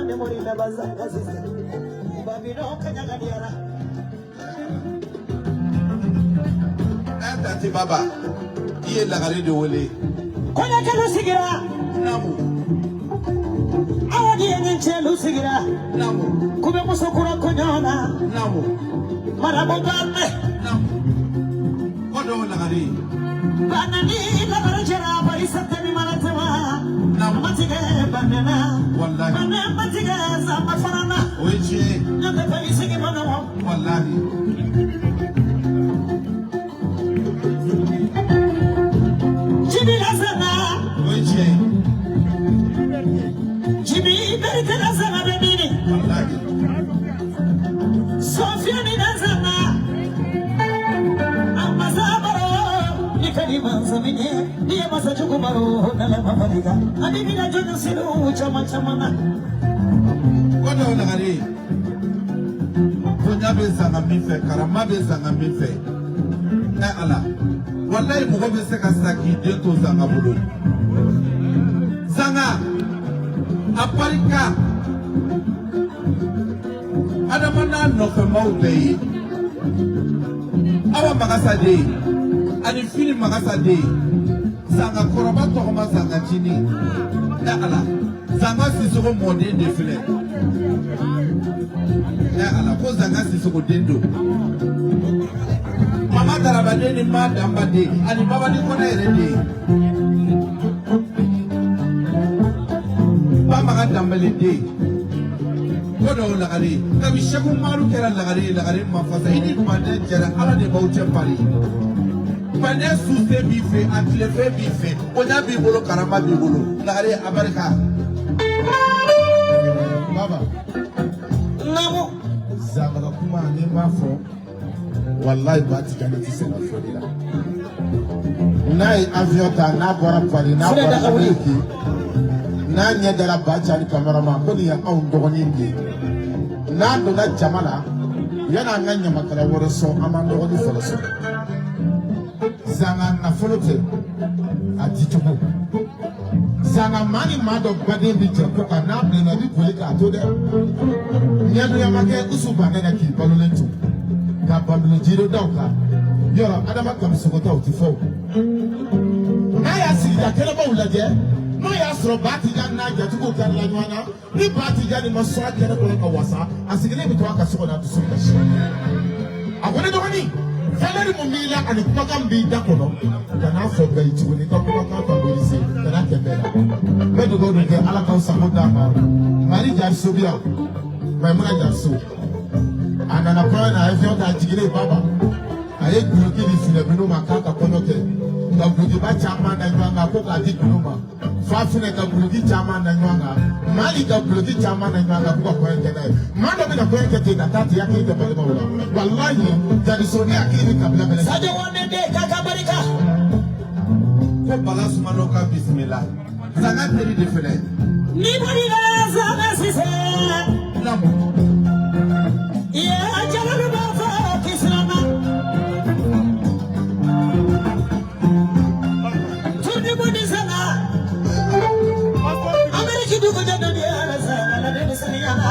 Ne mori la bazanga sise. Babino kanyaga diara. Ɛ tanti Baba, i ye lagare de wele. Kɔɲɔkɛlu sigira. Naamu. Awa di ye cɛlu sigira. Naamu. K'u bɛ muso kura kɔɲɔ na. Naamu. Marabu banne. Naamu. Ko dɔw lagare. Banani lagare jɛra bari satani mana tɛmɛ. Naamu. Matigɛ banena. Walahi. Banne matigɛ zama fana na. O ye tiɲɛ ye. N'o tɛ fɛn sigi ma nɔgɔn. Walahi. Jibi lasana. O ye tiɲɛ ye. Jibi berete lasana bɛ mini. Walahi. Sofiyani lasana. Amasa baro. Ni kadi mansa minye. Ni ye masa jugu baro. Nala mafalika. Ani mina jɔn siru caman caman na. Ko dɔw lagare. Bonya bɛ zanga min fɛ, karama bɛ zanga min fɛ. Ɛ Ala. Walayi mɔgɔ bɛ se ka sa k'i den to zanga bolo. Zanga. A barika. Adama n'a nɔfɛmaw bɛɛ ye. Awa Magasa den ani Fini Magasa den. Zanga kɔrɔba tɔgɔma Zanga Cini. Ɛ Ala. Zanga Sisoko mɔden de filɛ. Ɛ Ala ko Zanga Sisoko den don. Mama Darabaden ni Ma Danba den ani Babadi Kɔnɛ yɛrɛ den. Ba Maga Danbɛlɛ den. Ko dɔw lagare. Kabi Sɛku Umaru kɛra lagare ye, lagare ma fasa. I ni Bandɛ jɛra, Ala de b'aw cɛ pari. Bandɛ suse b'i fɛ, a tilefɛ b'i fɛ, bonya b'i bolo, karama b'i bolo. Lagare a barika. Baba, Naamu. Zanga ka kuma ni n b'a fɔ, walayi ba ti ka ne ti sɛgɛn fɔli la. N'a ye avion ta, n'a bɔra Paris, n'a Fure bɔra daga wuli. Amérique, n'a ɲɛ dara Ba Cani Kamara ma ko nin ye anw dɔgɔnin de ye. N'a donna jama la, yan'an ka ɲamakala wɛrɛ sɔn, an b'an dɔgɔnin fɔlɔ sɔn. Zanga nafolo tɛ a di cogo. Zanga maa ni maa dɔ baden bi jɛ ko kan n'a bilenna i bi boli k'a to dɛ. Ɲɛdonya ma kɛ Usu bannen na k'i balolen to. Ka bambilo jiri da o kan. Yɔrɔ Adama Kamisoko ta o ti fɔ o. N'a y'a sigi ka kɛnɛbaw lajɛ, n'o y'a sɔrɔ Ba Tijani n'a jatigiw karila ɲɔgɔn na, ni Ba Tijani ma sɔn a kɛnɛ kɔnɔ ka wasa, a sigilen bɛ to a ka so kɔnɔ a dusu bɛ kasi. A ko ne dɔgɔnin, valeur mun b'i la ani kumakan min b'i da kɔnɔ, kan'a fɔ bɛɛ ye tuguni, i ka kumakan favoriser, kana kɛ bɛɛ la. N bɛ dugawu de kɛ Ala k'aw sago d'a ma. Mali Jariso bɛ yan, Mayimuna Jariso. A nana kɔɲɔ na, a ye fɛn ta, a jiginnen Baba. A ye guloki di Finɛbino ma k'a ka kɔɲɔ kɛ. Ka gulokiba caman da ɲɔgɔn kan ko k'a di Gulo ma. Fafinɛ ka guloki caman da ɲɔgɔn kan. Mali ka guloki caman da ɲɔgɔn kan k'u ka kɔɲɔ kɛ n'a ye. Maa dɔ bɛna kɔɲɔ kɛ ten ka taa ten hakili tɛ balimaw la. Walahi Jariso ne hakili bɛ kabila bɛɛ la. Sadio Wane den k'a ka barika. Ko Bala Sumano ka bisimila. Zanga teri de filɛ. Ni bɔr'i la Zanga Sise. Naamu. Ye jalalu b'a fɔ kisilamɛ. Turni bodi Zanga. Amérique dugu jɛ dɔ bɛ Zanga la denmisɛnninya la.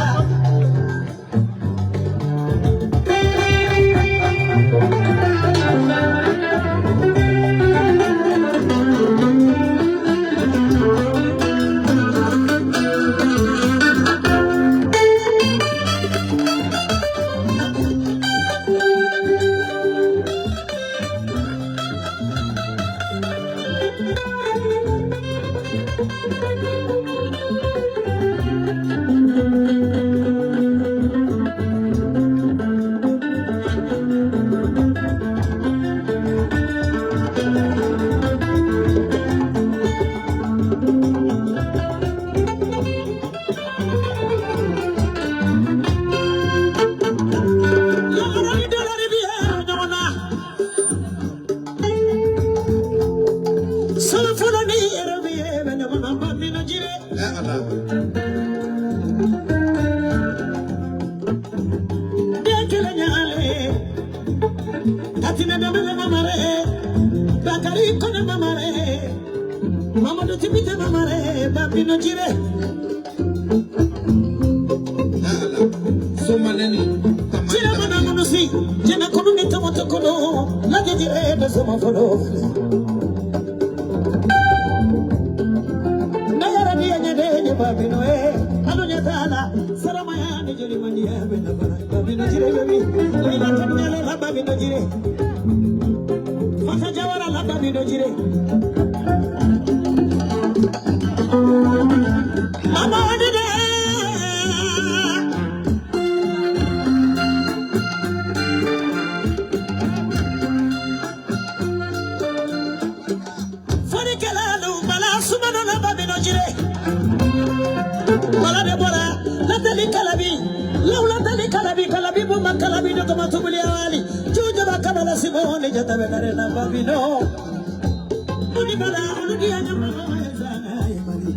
Yɔrɔ ni dolari bi hɛrɛ ɲɔgɔn na. Sɔrɔ ni yɛrɛ bi hɛrɛ ɲɔgɔn na ba min na jire. Ɛ Ala. Den kelen ɲagalen. Katina Dembele mamare. Bakari Kone mamare. Mamadou Tibite mamare. Babino jire. nɛni ka maa Jina mana munusi jina kunu ni tomoto kunu la jere de sama folo na yara ni anya de babino e alunya tala sarama ya ni jeli mani ya be na bana babino jire be mi la tamnyala la babino jire fata jawara la babino jire mama wadi de wala de bora latali kalabi lawla tali kalabi kalabi bu makalabi do kama tubuli awali juju bakala simone jatabe kare na babino uni bala uni anyama zana mali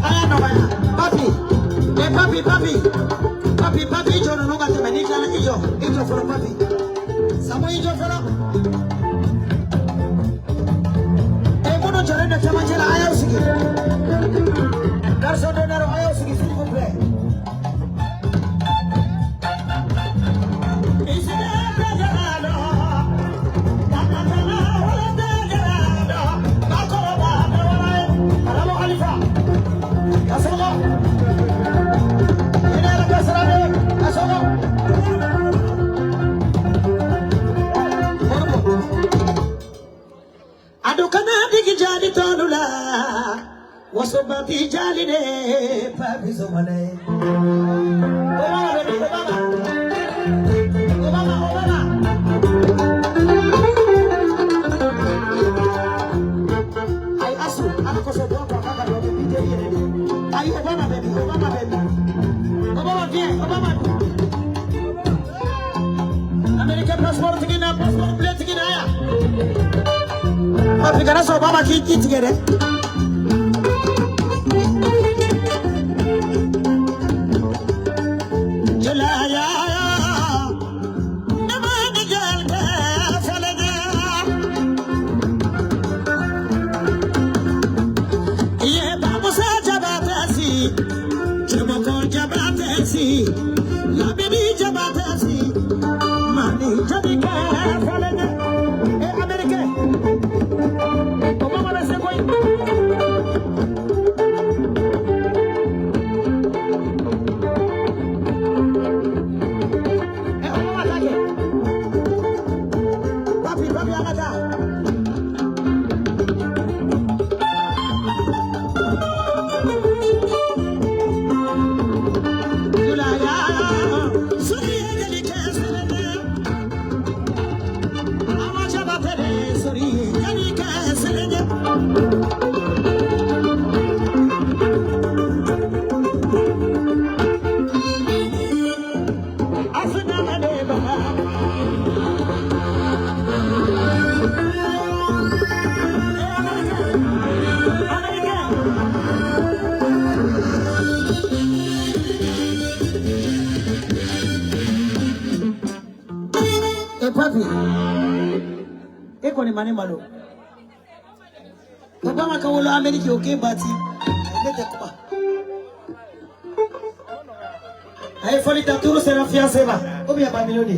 A y'a nɔgɔya papi e papi papi papi papi i jɔ ninnu ka tɛmɛ n'i tilala i jɔ fɔlɔ papi Samo i jɔ fɔlɔ e minnu jɔlen don cɛmancɛ la a y'aw sigi garçon d'honneur a y'aw sigi s'il vous plaît. Adukana digi jali tolula wasobati jali de papi somale. Obama baby, Obama, Obama, Obama. Ay asu ala koso do ko kaka do bi te yere. Ay Obama baby, Obama baby. Obama viens, Obama. American passport tigina, passport bleu tigina ya. Papi kana so Obama ki ki tigere. Julaya namani jal ka falaga. Ye babu sa jabatasi, jabako jabatasi, la baby jabatasi, mani jabika falaga. Eh Americain, Obama bɛ se koyi. Eh Obama ta kɛ. Papi papi an ka taa. Julaya, suri ye jeli kɛ sɛnɛ. Awa jabatɛ suri ye jeli kɛ sɛnɛ. Afina mane baba. Eh America, America. Eh papi, e kɔni ma ne malo. Obama ka wolo Ameriki o k'e bati. Ne tɛ kuma. A ye fɔli ta turu sera fiancé ma ou bien Bamino de.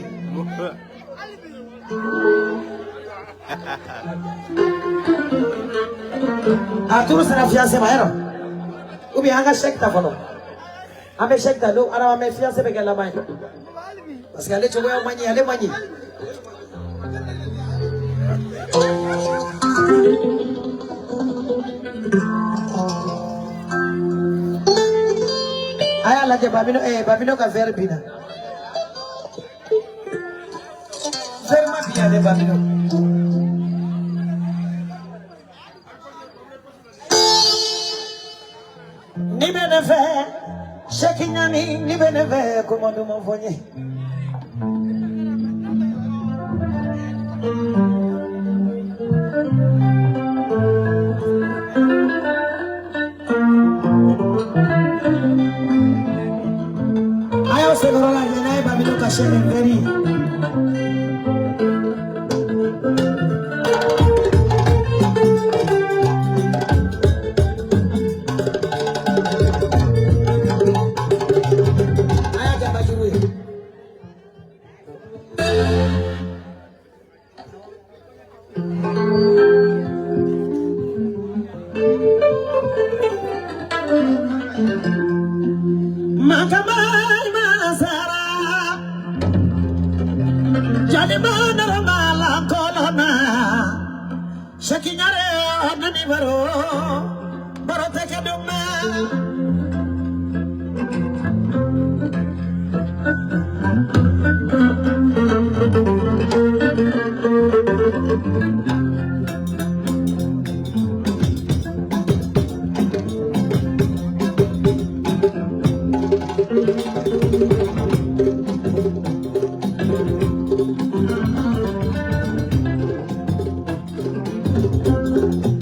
A turu sera fiancé ma yɔrɔ. Ou bien an ka chèque ta fɔlɔ. An bɛ chèque ta don adama mɛ fiancé bɛ kɛ laban ye. Parce que ale cogoya man ɲi, ale man ɲi. A y'a lajɛ Bamino Bamino ka verre binna. Verre ma bin ale Bamino. Ni bɛ ne fɛ, Seki ɲani ni bɛ ne fɛ, kuma duman fɔ n ye. A y'aw senkɔrɔ lajɛ n'a ye Bamino ka chèque verre ye. A y'a kɛ Bajiru ye. Makamai masara, jalima narmala kolona, shakinyare nani baro, baro teke dume.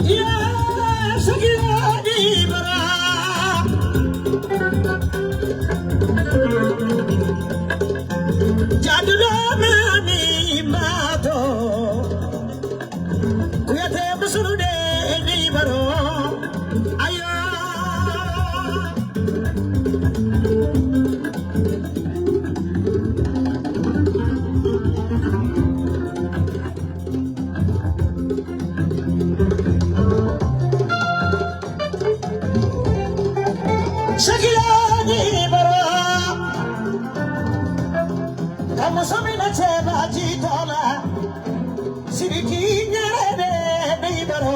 Yeah, shakinyare bara. Shakira ni bara ka muso minɛ cɛba jitɔ la Sidiki ɲɛrɛ de ni baro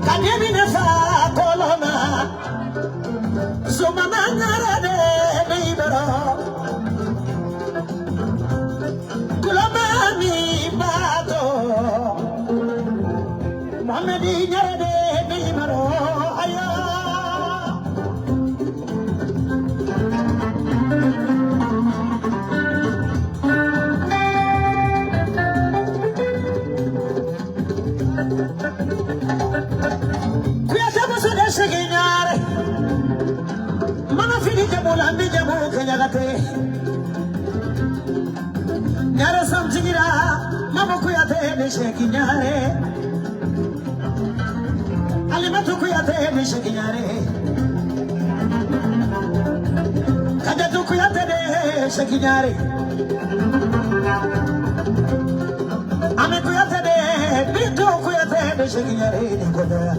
ka den minɛ fa kɔlɔn na Zumana ɲɛrɛ de ni baro Kuloma min bato Mohamedi ɲɛrɛ de ni baro ayo. Kuyate muso de sigi ɲare mana fini jamu la n bɛ jamu kɛɲɛkate ɲare samtigira Mama Kuyate ni segi ɲare Alimatu Kuyate ni segi ɲare Kajatu Kuyate de segi ɲare Ame Kuyate de Bintu Kuyate ni segi ɲare ni kodoya.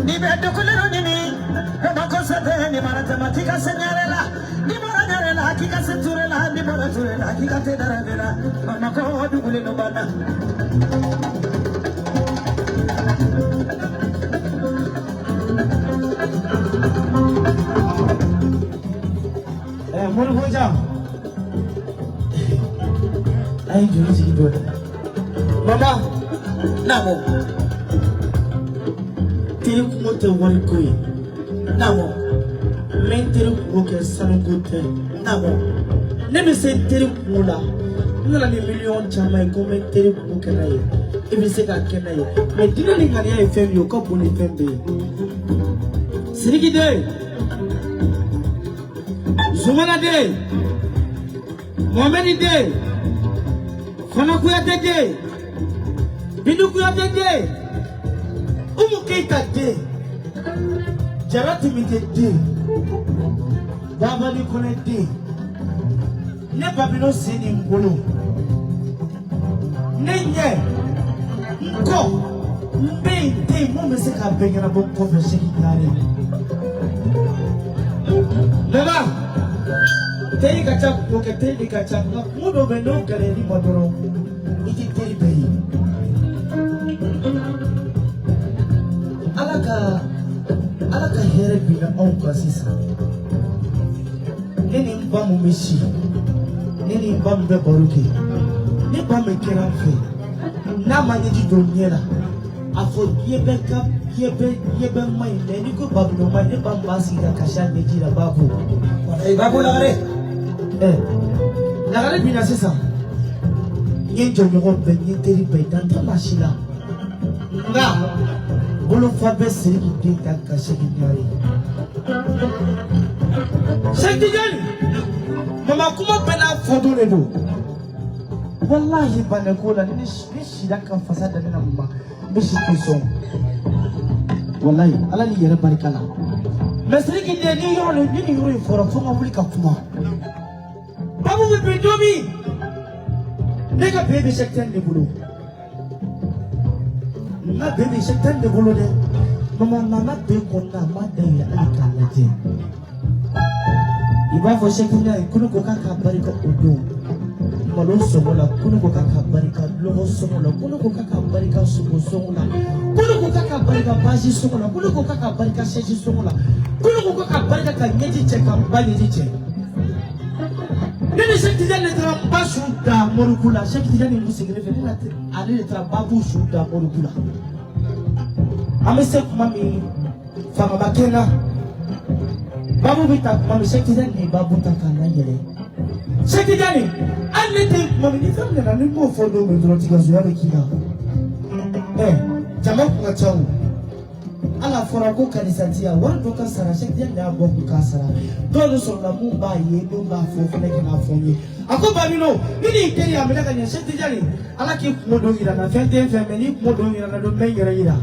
Ni bɛ dugulenw ɲini Bamakɔ sɛbɛ ni mara tɛmɛ k'i ka se ɲɛrɛ la ni bɔra ɲɛrɛ la k'i ka se ture la ni bɔra ture la k'i ka se darabe la Bamakɔ dugulenw banna. Moribo Dia a ye joli sigi dɔɔnin mama. Naamu. Teri kungo tɛ wariko ye. Naamu. N bɛ n teri kungo kɛ sanuko tɛ. Naamu. Ne bɛ se n teri kungo la, n nana ni miliyɔn caman ye ko n bɛ n teri kungo kɛ n'a ye, i bɛ se ka kɛ n'a ye, mɛ diinɛ ni ŋaniya ye fɛn min ye, o ka bon ni fɛn bɛɛ ye. Sidiki den, Zumana den, Mohamedi den, Fana Kuyate den, Bindu Kuyate den, Umu Keita den, Jara Timite den, Babali Kone den, ne Babilo sen ni n bolo, ne ɲɛ, n kɔ, n bɛ yen n tɛ yen mun bɛ se ka bɛɛ ɲɛnabɔ n kɔfɛ Seki Ɲare. Baba, teri ka ca kungo kɛ, teri de ka ca, nka kungo dɔw bɛ yen n'o gɛlɛyar'i ma dɔrɔn i tɛ teri bɛɛ ye. Ala ka hɛrɛ binna anw kan sisan. Ne ni n ba mun bɛ si, ne ni n ba mun bɛ baro kɛ, ne ba min kɛra n fɛ, n'a ma ɲɛji don ɲɛ la, a fɔ diɲɛ bɛɛ ka diɲɛ bɛɛ diɲɛ bɛɛ ma ɲi mɛ n'i ko Babilo ma ɲi, ne ba min b'a sigi ka kasi a ɲɛji la b'a ko. Walayi Babu Lagare. Lagare binna sisan. N ye n jɔɲɔgɔn bɛɛ, n ye n teri bɛɛ, dan tɛ maa si la. Nka bolofa bɛ Sidiki den ta ka Seki Ɲare. Seki Tijani, mama kuma bɛɛ n'a fɔdon de don. Walahi banako la ni sira ka fasa da ne na mama, n bɛ si tɛ sɔn. Walahi Ala ni yɛrɛ barika la. Mɛ Sidiki den ni yɔrɔ ni nin yɔrɔ in fɔra fo n ka wuli ka kuma. Babu bɛ bin don min, ne ka bɛn bɛ Seki Tijani de bolo. N ka bɛn bɛ Seki Tijani de bolo dɛ. Mama nana bɛn kɔnɔna a ma dayɛlɛ hali k'a lajɛ. I b'a fɔ Seki Tijani ko ne ko k'a ka barika o don. Malo sɔngɔ la, ko ne ko k'a ka barika lɔgɔ sɔngɔ la, ko ne ko k'a ka barika sogo sɔngɔ la, ko ne ko k'a ka barika baasi sɔngɔ la, ko ne ko k'a ka barika sɛsi sɔngɔ la, ko ne ko k'a ka barika ka ɲɛji cɛ ka n ba ɲɛji cɛ. Ne ni Seki Tijani de taara n ba su da moriku la. Seki Tijani mun sigilen fɛ, ne na ale de taara babu su da moriku la. An bɛ se kuma min fangaba kɛ n na, babu bɛ ta kuma min, Seki Tijani de ye babu ta k'a layɛlɛ. Seki Tijani, hali ne tɛ kuma min ni fɛn min nana ni n m'o fɔ don min dɔrɔn tigasoya bɛ k'i la. Jama kun ka ca o. Ala fɔra ko karisa ti yan, wari dɔ ka sara, Seki Tijani de y'a bɔ kun k'a sara. Dɔw de sɔrɔla mun b'a ye, mun b'a fɔ fɛnɛ ka n'a fɔ n ye. A ko Babilo, ni nin teri a minɛ ka ɲɛ. Seki Tijani, Ala k'i kungo dɔ yira n na, fɛn tɛ n fɛ mɛ n'i kungo dɔ yira n na don n bɛ n yɛrɛ yira.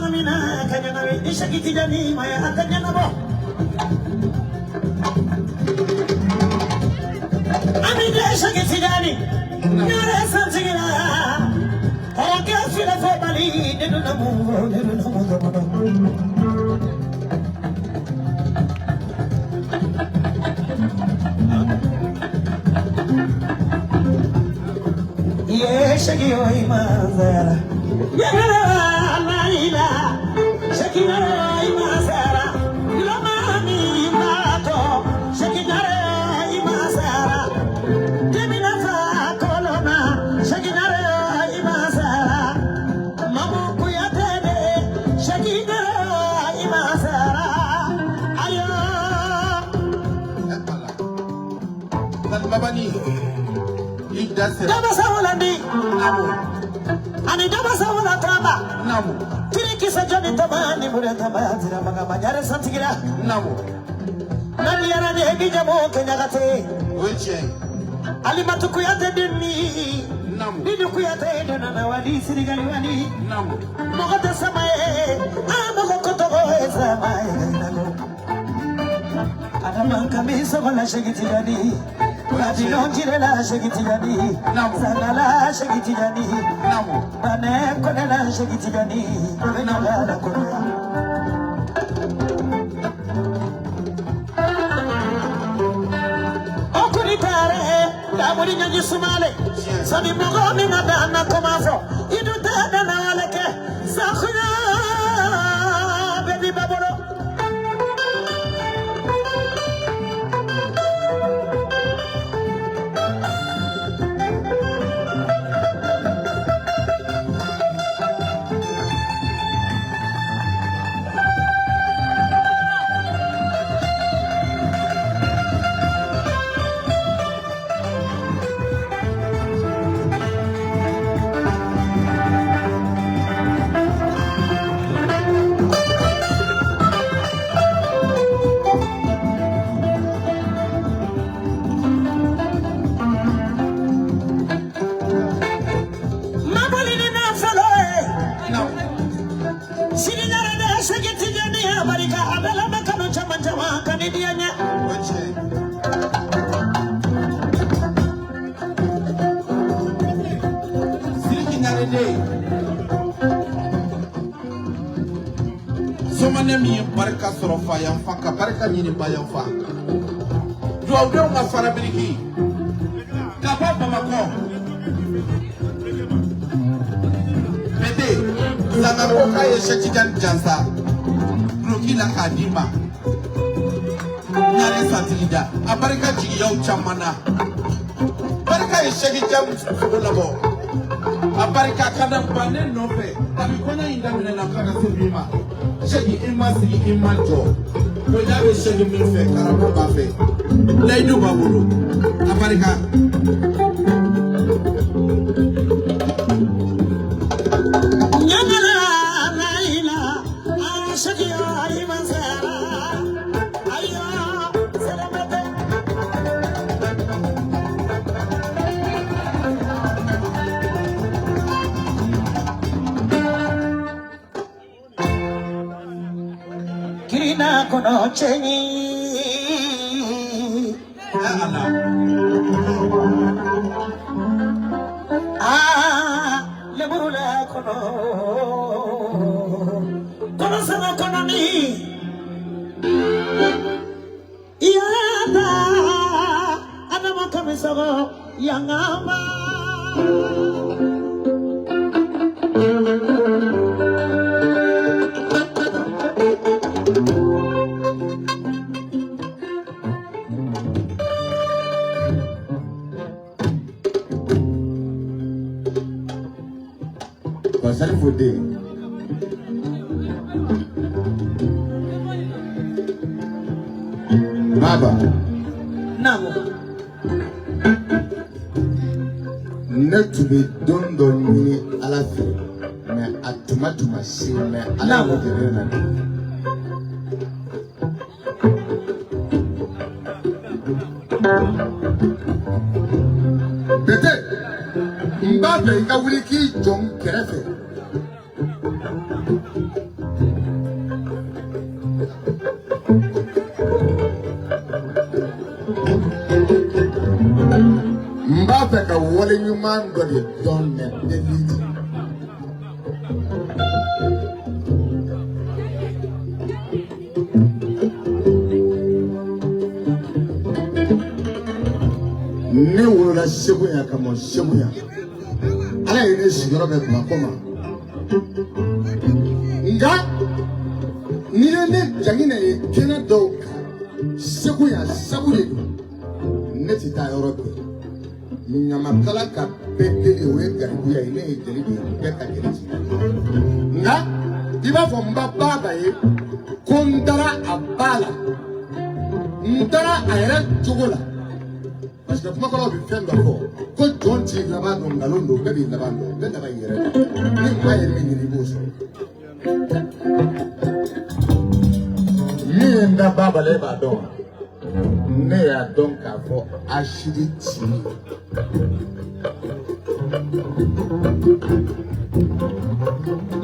ɲagamina ka ɲagami ni Sɛki Tijani ma ye a tɛ ɲɛnabɔ. Ami de Sɛki Tijani ɲare santigi la hɔrɔnkɛ filɛ fɔ Mali ne donna mun ne donna mun dɔmɔdɔ. Ye Sɛki o imazara yɛrɛ la ila Sɛki o imazara ilama mi mato Sɛki nare imazara demina fa kolona Sɛki nare imazara mamu kuyate de Sɛki nare imazara ayo. Tan babani i da sera. Daba sawulandi Naamu. ani daba sawula tamba Naamu. Kirikisa jɔnni tama ni mure tama tira maga manyare santigira Naamu. naliyara ni ebi jamo kenyagate O ye tiɲɛ ye. alimatu kuyate dinni Naamu. dinu kuyate dunana wali sirigali wali Naamu. mɔgɔ tɛ sama ye a mɔgɔ kotɔgɔ ye sama ye nako adama kami sɔgɔla Sɛki Tijani babino jirela Sɛki Tijani Naamu. sangala Sɛki Tijani Naamu. bane kɔnɛla Sɛki Tijani kɔnɛla la kɔnɔya. Okuni tare lamuri ɲaji sumale sani mɔgɔ min ka dan na kɔma fɔ i dun tɛ dan na wale kɛ sakuya bɛɛ b'i ba bolo. Maboli ni nafolo ye. Naamu. Sini ɲare de Sɛki Tijani a barika a bɛɛ lamɛn kanu caman caman ka ni diya n ye. O ye tiɲɛ ye. Sidiki Ɲare den. Somanɛ min ye barika sɔrɔ fa yan fan ka barika ɲini ba yan fan. Dugawudenw ka fara biriki. Ka bɔ Bamakɔ. Bebe, Sanga ko k'a ye Sɛki Tijani jansa. Duloki la k'a d'i ma. Ɲare santigi da. A barika jigiyaw caman na. Barika ye Sɛki Tijani sogo labɔ. A barika ka da bannen nɔfɛ. Kabi kɔɲɔ in daminɛna ka na se bi ma. Sɛki i ma sigi i ma jɔ. Bonya bɛ Sɛki min fɛ karamɔgɔ b'a fɛ. Layidu b'a bolo. A barika. Ɲaŋala la ila a Sɛki ayi ma sara ayo sɛlɛmɛtɛ. Kirina kɔnɔ cɛɲi. Ya Ala. Ah, lemurula kɔnɔ. Kɔnɔ sama kɔnɔ ni. Iyata adama kami sɔgɔ yangama. Basalifu den. Baba. Naamu. Ne tun bɛ don dɔ ɲini Ala fɛ mais a tuma tun ma se mais Ala y'o kɛ ne na. Bete, n b'a fɛ i ka wuli k'i jɔ n kɛrɛfɛ. wale ɲuman dɔ de dɔn mɛ deli tɛ. Ne wolola Segu yan ka mɔ Segu yan. Ala ye ne sigiyɔrɔ bɛn Bamakɔ ma. Nka n'i ye ne Janginɛ ye kɛnɛ dɔw kan Segu yan sabu de don. Ne tɛ taa yɔrɔ bɛɛ. Ɲamakala ka bɛɛ deli o ye garibuya ye, ne ye jeli de ye, bɛɛ ka jeli ti. Nka i b'a fɔ n ba baaba ye ko n dara a ba la, n dara a yɛrɛ cogo la. Parce que kumakɔrɔw bɛ fɛn dɔ fɔ ko jɔn t'i laban dɔn, nkalon don, bɛɛ b'i laban dɔn, bɛɛ laban y'i yɛrɛ dɔn. Ni maa ye min ɲini i b'o sɔrɔ. Min ye n da baaba la e b'a dɔn wa? Ne y'a dɔn k'a fɔ Asidi ti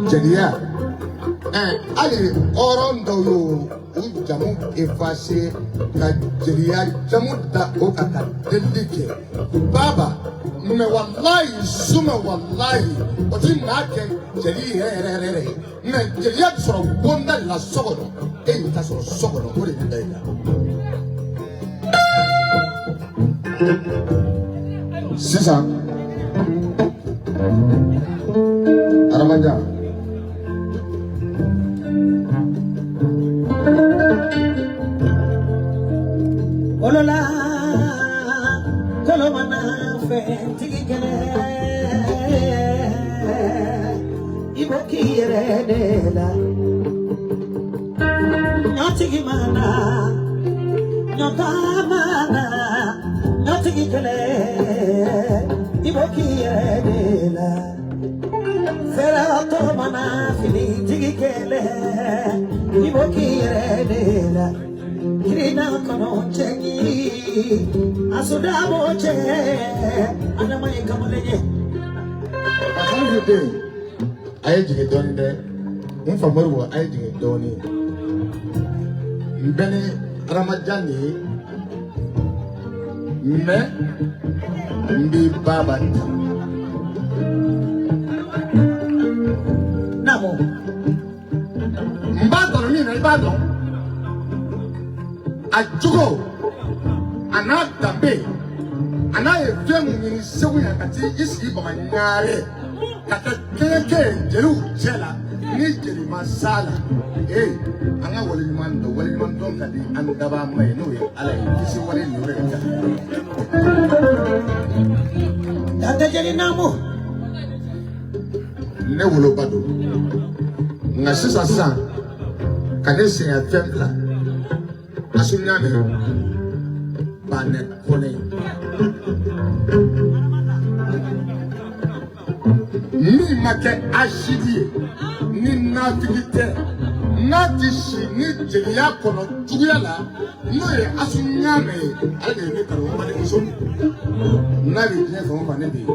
jeliya hali hɔrɔn dɔw y'o u jamu efase ka jeliya jamu da o kan ka delili kɛ baba mɛ walayi suma walayi o ti maa kɛ jeli yɛrɛ yɛrɛ yɛrɛ yɛrɛ ye mɛ jeliya bɛ sɔrɔ bonda de la so kɔnɔ e y'i ta sɔrɔ so kɔnɔ o de bɛ da i la. Sisan Adamajan Olola kolomana fɛntigi kɛnɛ i b'o k'i yɛrɛ de la ɲɔtigi mana ɲɔta mana ɲɔtigi kɛnɛ i b'o k'i yɛrɛ de la fɛrɛtɔ mana finitigi kɛlɛ i b'o k'i yɛrɛ de la. Kirina kɔnɔ cɛɲi a sudabo cɛ adama ye kamalen ye. Bakarijan den a ye jigin dɔɔnin dɛ, n fa Moribo a ye jigin dɔɔnin. N bɛ ni Adamajan de ye mɛ n b'i baba ta. Naamu. N b'a dɔn min na i b'a dɔn. A jogo a n'a danbe a n'a ye fɛn mun ɲini Segu yan ka t'i sigi Bamaɲare ka kɛ kɛɲɛkɛ ye jeliw cɛ la ni jeli ma s'a la ee an ka waleɲuman dɔn waleɲuman dɔn ka di an dabaa ma ye n'o ye Ala ye kisi wale nin yɔrɔ in kan. Dante jeli naamu. Ne woloba don nka sisan sisan ka ne sɛgɛn fɛn fila Asuɲane Banɛ Kɔnɛ min ma kɛ asidi ye ni nafigi tɛ n'a ti si ni jeliya kɔnɔ juguya la n'o ye Asuɲane ye ale de ye ne kanu n badenmuso n'a bɛ diɲɛ fɛn o fɛn ne bɛ yen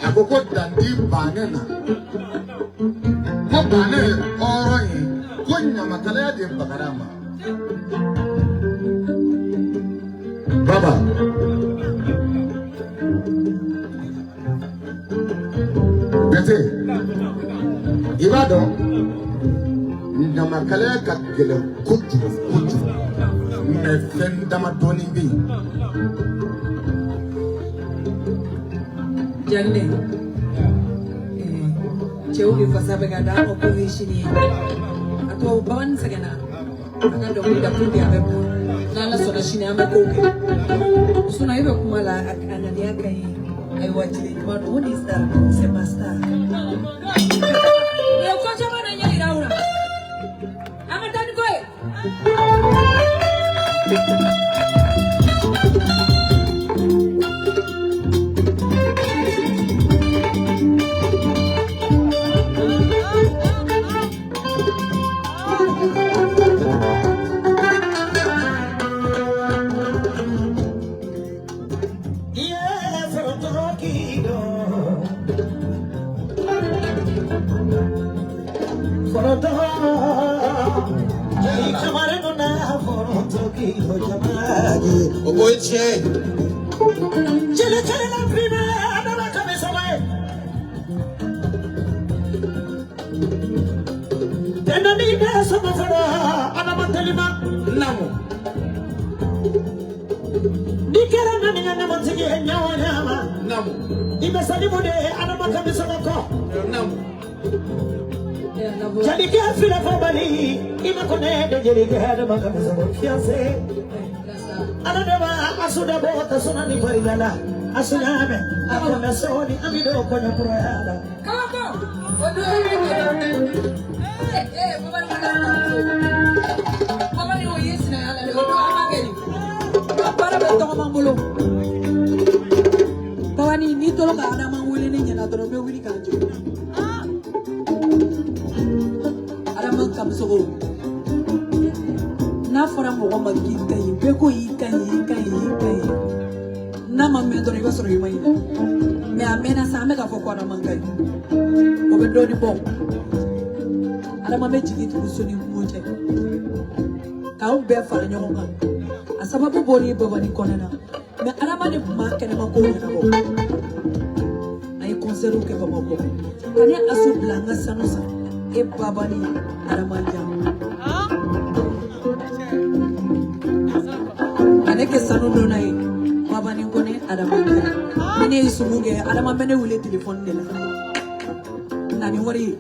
a ko ko dandi bannen na ko bannen ye hɔrɔn ye ko ɲamakalaya de bagara a ma. Baba Bɛte i b'a dɔn ɲamakalaya ka gɛlɛn kojugu kojugu mɛ fɛn damadɔni bɛ yen. Janginɛ cɛw de fasa bɛ ka d'an ma ko ye sini ye a to bagan sɛgɛnna an ka dɔnkili da pour que a bɛ bila n'Ala sɔnna sini an bɛ kow kɛ sinon e bɛ kuma la a ŋaniya ka ɲi ayiwa jeli ɲuman don o ni star c'est ma star. Nin ye ko caman de ɲɛ yira aw la an ka taa ni ko ye. O ko ye tiɲɛ ye. Jeli jeli la prime. Penda ni bɛ sɔmɔ fɔlɔ adama telima. Naamu. N'i kɛra nani ka namatigi ye ɲawa ɲama. Naamu. I bɛ salimu de ye adama kamisɔgɔ kɔ. Naamu. Jalikɛ filɛ fɔ bali i ma ko ne de jelikɛ adama kamisɔgɔ fiancé. Ala de b'a asu dabɔ tasuma ni farida la. Asu y'a mɛn a kɔnɔ sɔɔni an bɛ don kɔɲɔ kuraya la. Kabako o don babani ka babani o ye sinaya la dɛ o don an b'a kɛ di baara bɛ tɔgɔma n bolo babani n'i tora ka adama wele ne ɲɛna dɔrɔn n bɛ wuli k'an jɔ adama kamisogo n'a fɔra mɔgɔ ma k'i ka ɲi bɛɛ ko i ka ɲi i ka ɲi i ka ɲi n'a ma mɛn dɔrɔn i b'a sɔrɔ i ma ɲi dɛ mɛ a mɛnna sa an bɛ k'a fɔ ko adama ka ɲi o bɛ dɔɔnin bɔ adama bɛ jigin tugu so ni kungo cɛ k'anw bɛɛ fara ɲɔgɔn kan a sababu bɔra babani kɔnɛ na mɛ adama de tun b'a kɛnɛma kow ɲɛnabɔ a ye kɔnsɛriw kɛ bamakɔ ka ne asu bila an ka sanu san e babani adama jan ka ne kɛ sanu donna ye babani kɔnɛ adama jan ni ne ye sumu kɛ adama bɛ ne wele telefɔni de la na ni wari ye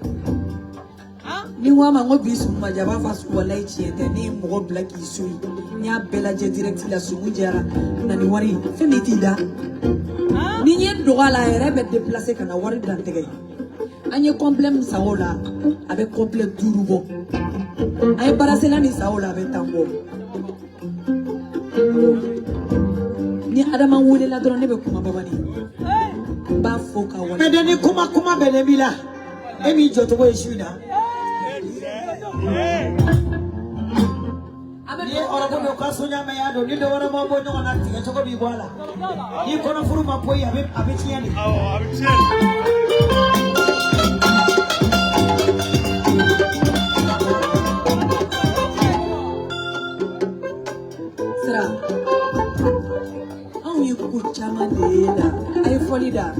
ni n ko a ma n ko bi sumu ma diya a b'a fɔ walayi tiɲɛ tɛ ne ye mɔgɔ bila k'i so ye n y'a bɛɛ lajɛ direct la sumu diyara na ni wari ye fɛn min t'i da ni n ye n dɔgɔ a la a yɛrɛ bɛ déplacer ka na wari dantigɛ an ye complet min san o la a bɛ complet 5 bɔ an ye baarasela min san o la a bɛ 10 bɔ ni adama welela dɔrɔn ne bɛ kuma babani n b'a fo ka wale. Mɛ ni kuma kuma bɛnnen b'i la e m'i jɔcogo ye su in na. N'i ye ɔrɔbu don ka so ɲamɛ y'a don ni dɔ wɛrɛ ma bɔ ɲɔgɔn na tigɛ cogo b'i bɔ a la n'i kɔnɔfuru ma poyi a bɛ tiɲɛ de. Awɔ, a bɛ tiɲɛ de. Sira anw ye ko caman de ye la a ye fɔli da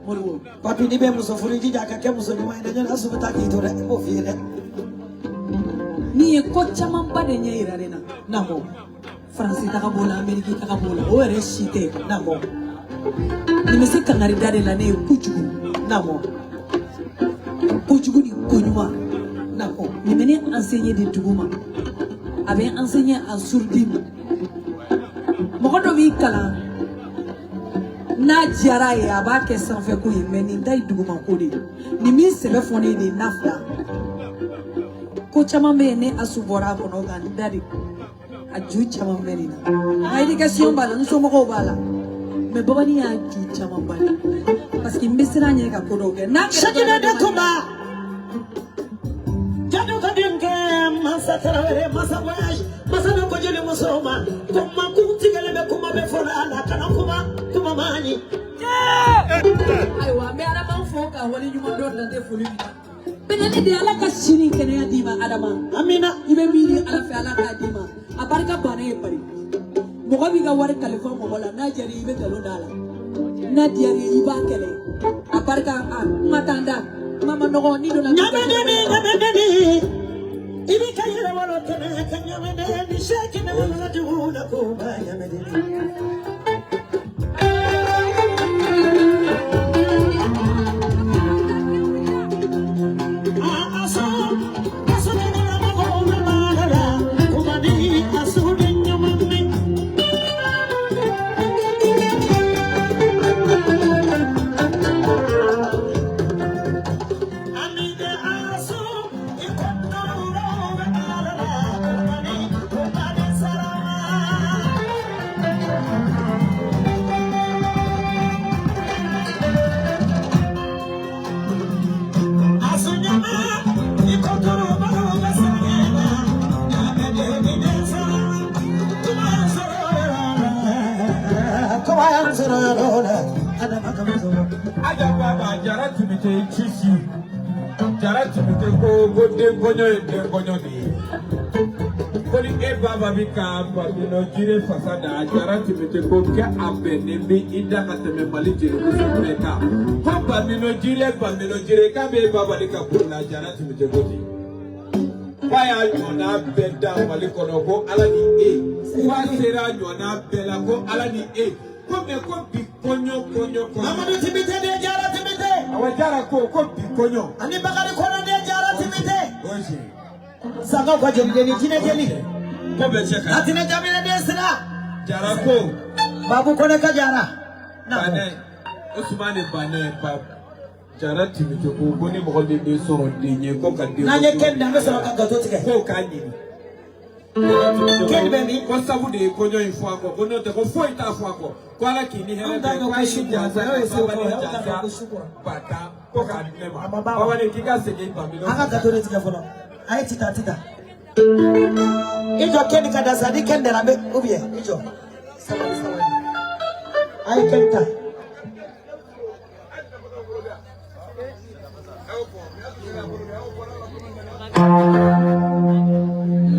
Moribo. Papi n'i bɛ muso furu i jija a ka kɛ muso ɲuman ye dɛ ɲɔni asu bɛ taa k'i to dɛ n b'o f'i ye dɛ. Nin ye ko camanba de ɲɛ yira ne na. Naamu. Faransi taga b'o la Ameriki taga b'o la o yɛrɛ si tɛ. Naamu. Nin bɛ se kangarida de la ne ye kojugu. Naamu. Kojugu ni koɲuman. Naamu. Nin bɛ ne enseigner de dugu ma a bɛ enseigner en sourdine mɔgɔ dɔ b'i kalan n'a diyara a ye a b'a kɛ sanfɛ ko ye mɛ nin ta ye duguma ko de ye nin min sɛbɛ fɔ ne ye de n'a fila ko caman bɛ yen ne asu bɔra a kɔnɔ ka n da de a ju caman bɛ nin na n ka éducation b'a la n somɔgɔw b'a la mɛ babani y'a ju caman ba de parce que n bɛ siran ɲɛ ka ko dɔw kɛ n'a kɛra Sakina de Kumba Jadu ka denkɛ Masa Tarawele Masa voyage Masa bɛ ko jeli muso ma kuma kun tigɛlen bɛ kuma bɛ fɔ a la kana kuma kuma man ɲi. Ayiwa n bɛ adama fo ka waleɲuman dɔn dan tɛ foli min na bɛnani de ala ka sini kɛnɛya d'i ma adama. Amina. I bɛ miiri ala fɛ ala k'a d'i ma a barika banna ye bari mɔgɔ b'i ka wari kalifa mɔgɔ la n'a diyara i bɛ nkalon d'a la n'a diyara i b'a kɛlɛ a barika a kuma t'an da kuma ma nɔgɔ n'i donna. Ɲamɛdeni ɲamɛdeni i b'i ka yɛrɛwolo kɛnɛ ka ɲamɛdeni sɛkinɛ wala jugu la ko ba ɲamɛdeni. Asu asu ni na mago na mala kuma ni asu ni ɲamɛdeni. Amide asu ikotoro be ala la kumani kumani sarama. Asu nyama ikotoro balo basangena nyamede ni sarama kuma soro kuma soro adama kamzo. Aja baba jara tun tɛ ci si jara tun tɛ ko ko den kɔɲɔ ye den kɔɲɔ de ye ko ni e baba bi ka babinɔ jire fasa da jara tun tɛ ko kɛ a bɛnnen bɛ i da ka tɛmɛ Mali jelimuso bɛɛ kan ko babinɔ jire k'a bɛ e baba de ka bolo la jara tun tɛ ko ten. K'a y'a ɲɔgɔnna bɛɛ da Mali kɔnɔ ko Ala ni e. K'a sera a ɲɔgɔnna bɛɛ la ko Ala ni e. Ko mɛ ko bi kɔɲɔ kɔɲɔ kɔɲɔ. Mamadu Timite de Jara Timite. Awa Jara ko ko bi kɔɲɔ. Ani Bakari Kɔnɛ de Jara Timite. O ye tiɲɛ ye. Sangaw ka jeli deni jinɛ jeli. Ko bɛɛ cɛ ka ɲi. Atinɛ Jamina den sira. Jara ko. Babu Kɔnɛ ka Jara. Banɛ Usumani Banɛ ba Jara Timite ko ko ni mɔgɔ min bɛ sɔrɔ den ye ko ka den. N'an ye kɛn dan an bɛ sɔrɔ ka gato tigɛ. K'o k'a ɲini. Kɛn bɛ min? Ko sabu de ye kɔɲɔ in fɔ a kɔ ko n'o tɛ ko foyi t'a fɔ a kɔ ko Ala k'i ni hɛrɛ bɛn ko a y'i jansa ka babani jansa ba tan ko k'a di ne ma. Babani k'i ka segin ba An ka gato de tigɛ fɔlɔ. A ye tita tita. I jɔ kɛn ka da sa ni kɛn dara an bɛ ou bien i jɔ. Sabali sabali. A ye kɛn ta.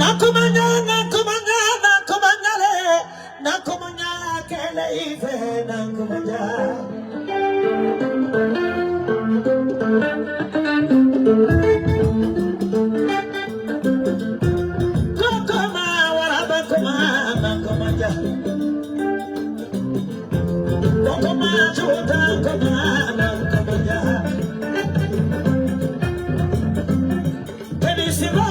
Nakumanya nakumanya nakumanya le nakumanya kele ife nakumanya. Kokoma waraba kuma nakumanya. Kokoma chuta kuma nakumanya. Tenisiba.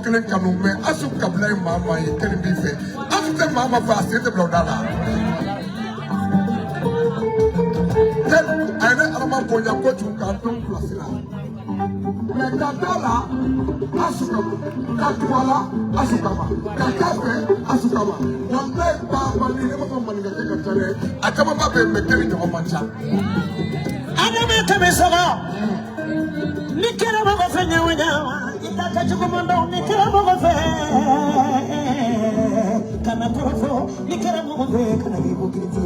Kelen kanu mɛ asu kabila ye maa maa ye kelen b'i fɛ asu tɛ maa maa fɛ a sen tɛ bila o da la a ye ne Adama bonya kojugu k'a dɔn pilasi la mɛ ka dɔ la asu kama ka tugu a la asu kama ka k'a fɛ asu kama walayi baabali ne b'a fɔ maninkakɛ ka ca dɛ a camanba bɛ yen mɛ kelen ɲɔgɔn man ca. Adama kɛmɛ saba ni kɛra mɔgɔ fɛ ɲawa ɲawa. Ni kɛra mɔgɔ fɛ kana kɔrɔfɔ ni kɛra mɔgɔ fɛ kana hypocrite.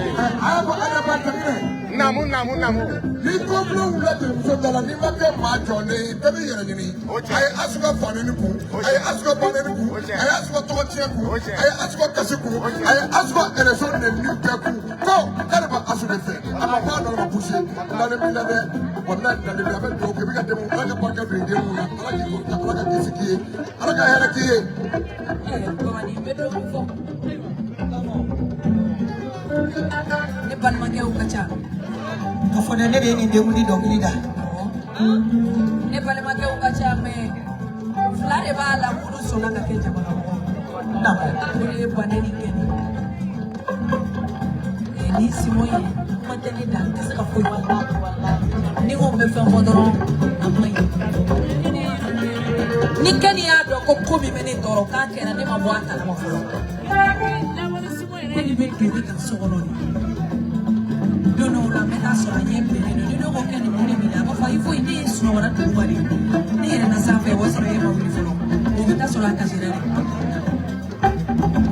A y'a fɔ Adama Danginɛ Naamu naamu naamu. Ni kɔnfilen wulila jelimuso da la n'i ma kɛ maa jɔlen ye bɛɛ b'i yɛrɛ ɲini. A ye Asu ka fa nɛni kun, a ye Asu ka ba nɛni kun, a ye Asu ka tɔgɔ tiɲɛ kun, a ye Asu ka kasi kun, a ye Asu ka élection nɛni bɛɛ kun. Ko k'ale bɛ Asu de fɛ, a ma fɔ a nɔ ma poussé. Dalen b'i la dɛ, walahi dalen b'i la. A bɛ dugawu kɛ, i bɛ ka denw, Ala ka barika don i denw na, Ala k'i kɔrɔta, Ala ka kisi k'i ye, Ala ka hɛrɛ k'i ye. Babani, n bɛ dɔ min fɔ. Ne balimakɛw ka ca. Ka fɔ dɛ, ne de ye nin denkundi dɔnkili da. Ne balimakɛw ka ca, mais fila de b'a la minnu sɔnna ka kɛ jamana mɔgɔ. Naamu. O de ye Banɛ ni Kɛnɛ. Ni Simon ye kuma tɛ ne da, n tɛ se ka foyi fɔ. Ni ko n bɛ fɛn fɔ dɔrɔn, a man ɲi. Ni Kɛnɛ y'a dɔn ko min bɛ ne tɔɔrɔ k'a kɛra, ne ma bɔ a kalama fɔlɔ. Kɛnɛ bɛ don ne kan so kɔnɔ de. Don dɔw la n bɛ taa sɔrɔ a ɲɛ bilennen don. Ni ne ko Kɛnɛ mun de b'i la, a b'a fɔ ayi foyi, ne ye sunɔgɔra duguba de. Ne yɛlɛnna sanfɛ, o y'a sɔrɔ e ma wuli fɔlɔ. O bɛ taa sɔrɔ a kasira de.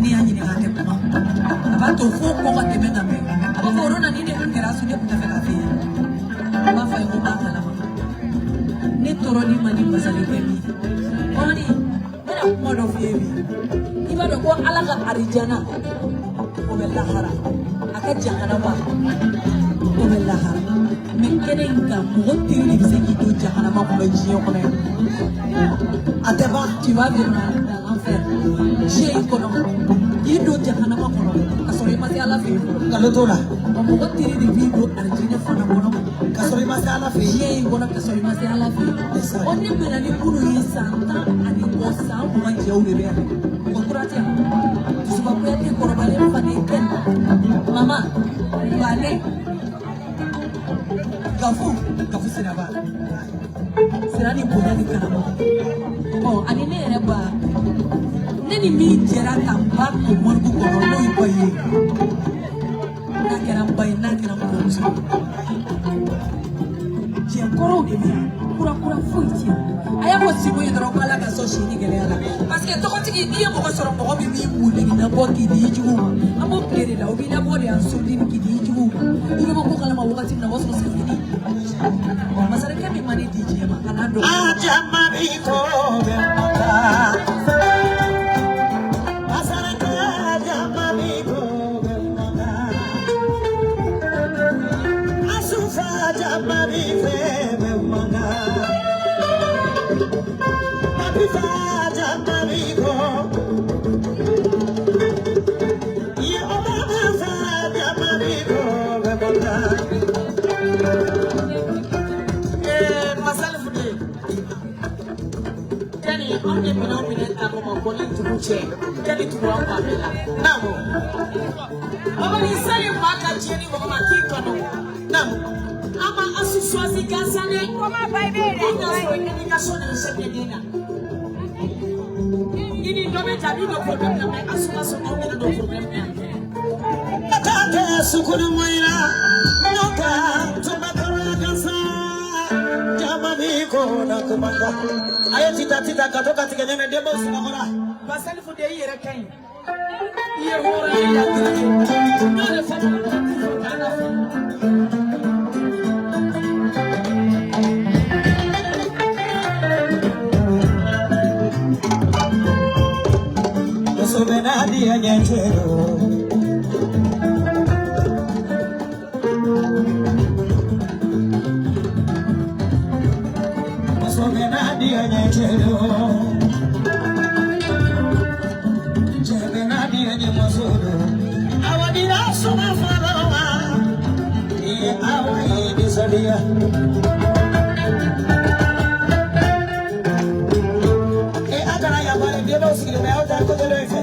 Ne y'a ɲininka, a tɛ kuma. A b'a to fo kɔ ka tɛmɛ ka mɛn. A b'a fɔ o don na ni ne kun kɛra so, ne kun tɛ fɛ k'a f'i ye. N b'a fɔ a ye ko n b'a kalama. Ne tɔɔrɔli man di masakɛ min. Kɔni, n bɛna kuma dɔ f'i ye bi. I b'a dɔn ko Ala ka arijana, o bɛ lahara. A ka jahanama, o bɛ lahara. Mais kɛnɛ in kan, mɔgɔ teri de bɛ se k'i don jahanama kɔnɔ diɲɛ kɔnɔ yan. A tɛ ban. Tu vas vivre dans l'enfer. Diɲɛ in kɔnɔ, k'i don jahanama kɔnɔ ka sɔrɔ i ma se Ala fɛ yen fɔlɔ. Nkalon t'o la. Wa mɔgɔ teri de b'i don arijinɛ fana kɔnɔ. Ka sɔrɔ i ma se Ala fɛ yen. Diɲɛ in kɔnɔ ka sɔrɔ i ma se Ala fɛ yen. Ɔ ne bɛnna ni minnu ye san 10 ani kɔ, san 20 cɛw de bɛ yan. Mɔgɔ kura tɛ yan. Dusuba Kuyate kɔrɔbalen faden Kɛnɛ. Mama, Banɛ, Gafu, Gafu Siraba. Sira ni bonya ni karama. Ɔ ani ne yɛrɛ ba, ne ni min jɛra ka ba ko moribu kɔnɔ, n'o ye ba ye. N'a kɛra n ba ye, n'a kɛra n kɔrɔmuso ye. Jɛkɔrɔw de bɛ yan, kura kura foyi tɛ yan. A y'a fɔ Simo ye dɔrɔn ko Ala ka sɔn si ni gɛlɛya la. Parce que tɔgɔtigi, n'i ye mɔgɔ sɔrɔ, mɔgɔ min b'i mun labɔ k'i di i juguw ma. An b'o tile de la, o b'i labɔ de yan soden k'i di i juguw ma. I bɛ bɔ ko kalama wagati min na, o b'a sɔrɔ c'est fini. Ɔ masakɛ min ma ne di diɲɛ ma, ka n'a dɔn. Ajama bi ko bɛ maka. Masaraka ajama bi ko bɛ maka. Asufa ajama bi fɛ bɛ maka. Papifa ajama bi ko. Ye Obama fa ajama bi ko bɛ maka. Masali Fude, Kɛni, anw ye minɛn minɛ ta ko ma ko ni dugu cɛ, Kɛni tugura an fan bɛɛ la. Naamu. Babani, sani maa ka tiɲɛ ni mɔgɔ ma k'i kanu. Naamu. An ma Asu choisi gansan dɛ. I n'a sɔrɔ éducation de bɛ se kɛ den na. I ni dɔ bɛ jaabi dɔ problème na, mais Asu ma sɔn k'aw yɛrɛ don problème na. Kake sukunu moira nyoka tumakara kansa jama biko na kumanga aye tita tita katoka tigɛ denbaw sunɔgɔra. Basali Fude, i yɛrɛ ka ɲi. I ye hɔrɔn ye, ladiri ye. N y'o de fɔ mɔgɔ ma, fɔ k'an ka fɔ. Muso bɛ n'a diya ɲɛcɛ. Muso bɛ n'a diya ɲɛcɛ. Cɛ bɛ n'a diya ɲɛ muso don. Awa dira suma fɔlɔ ma. I ye awa ye nisɔndiya. E a kana yamaru denbaw sigilen bɛ aw ta côté dɔ in fɛ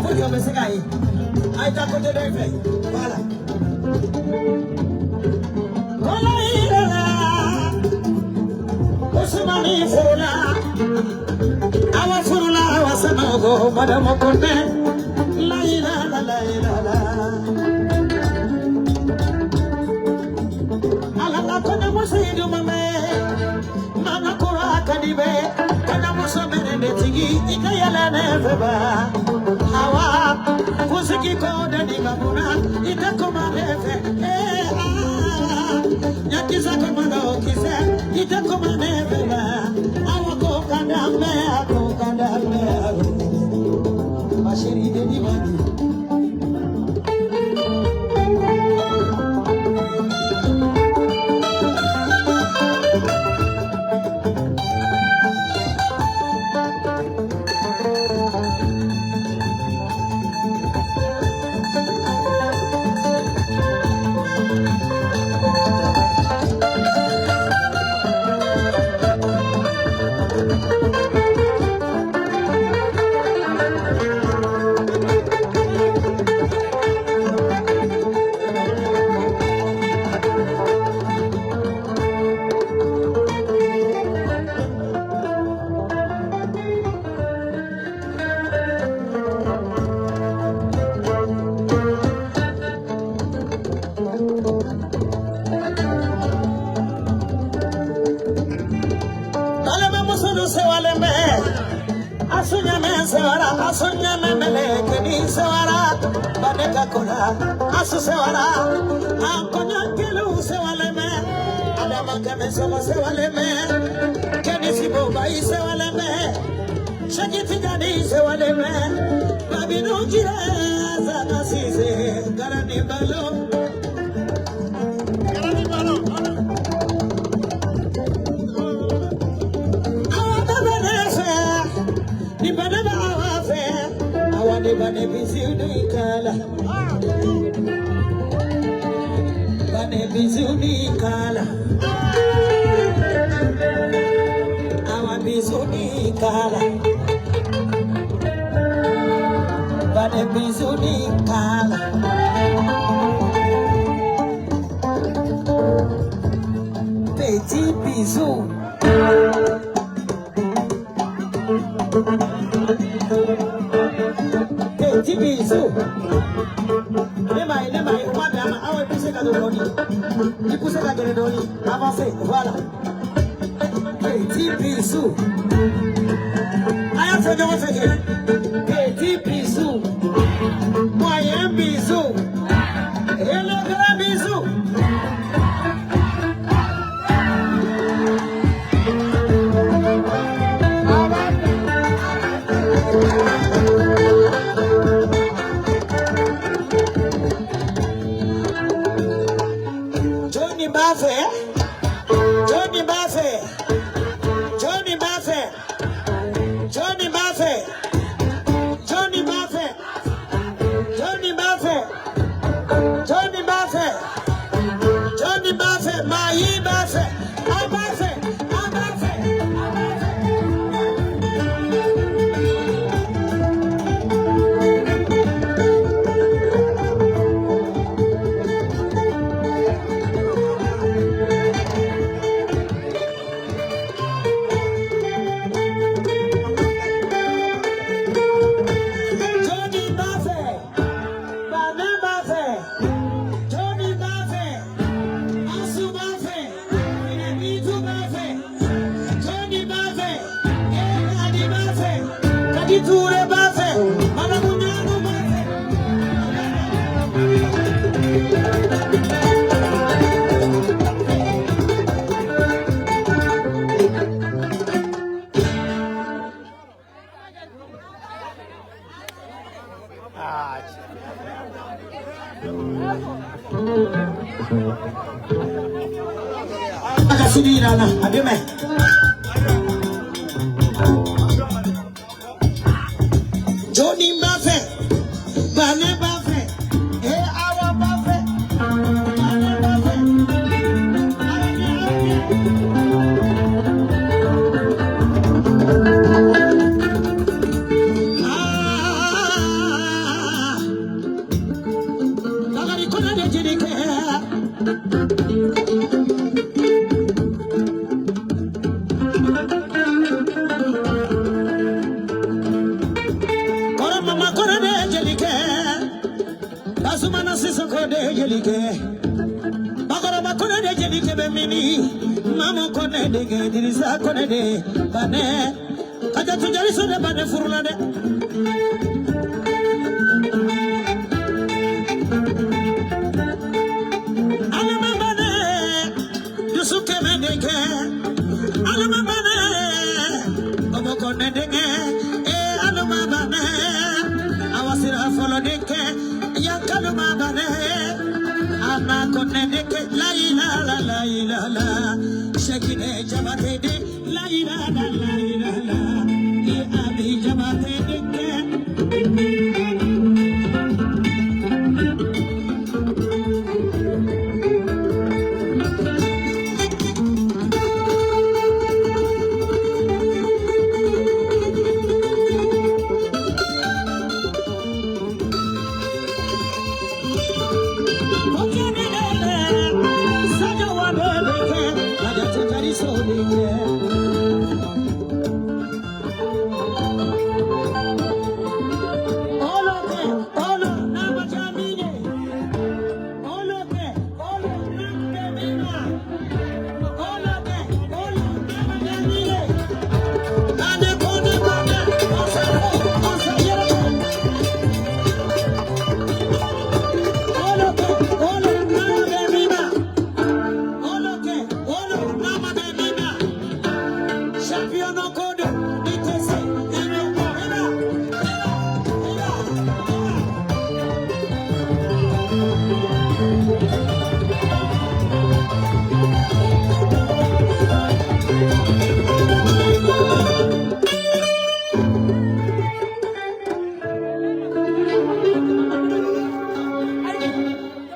pour que o bɛ se k'a ye. A ye taa côté dɔ in fɛ. Voilà. Kɔlɔ yɛrɛ la. Usumani furula. Awa furula awa sanogo madame Kone. La ilaha la ilaha. Ala la kone muso yidu mame. Mana kura kadibe. Kone muso mene netigi. Ika yala nefeba. Awa. Kusiki kode ni mamuna. Ita kuma nefe. Eh ah. Nyakisa komando kise ite komane beba awa ko kanda me ako kanda me ako ma chérie de dimani. Asu sewara, ankonya kelu sewaleme, adama keme soma sewaleme, keni sibo bai sewaleme, shaki tijani sewaleme, babinu jira zaka sise garani balo. Garani balo. Awa tabenese, ni banaba awa fe, awa ni bane bizi unikala. Bane bizuni kala, awa bizuni kala, bane bizuni kala. Petit bisou. Petit bisou. Il pousse la gueule, avancez, voilà. Petit bisou. Allez, fais. Petit bisou. Moyen bisou. Et le grand bisou. Johnny Bafe, Johnny Bafe, Johnny Bafe, Johnny Bafe, Johnny Bafe, Johnny Bafe, Johnny Bafe, Mayi Bafe, Abafe, Abafe, Abafe. Johnny Bafe, Bane Bafe, eh Awa Bafe, Bane Bafe, ah, Lagari kona de jirike. Bakoro bakone de jelike be mini, mama kone de gedirisa kone de bane, kaja tujari so de bane furula de. Alama bane, Yusu kɛmɛ denkɛ aluma banɛ ɔmɔ kɔnɛ denkɛ ee aluma banɛ awa sira fɔlɔ denkɛ yankaluma banɛ ana kɔnɛ denkɛ layila la layila la sɛkinɛ jabate de layila la layila la e abi jabate denkɛ.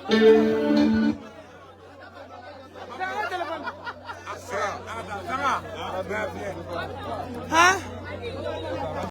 Ayi.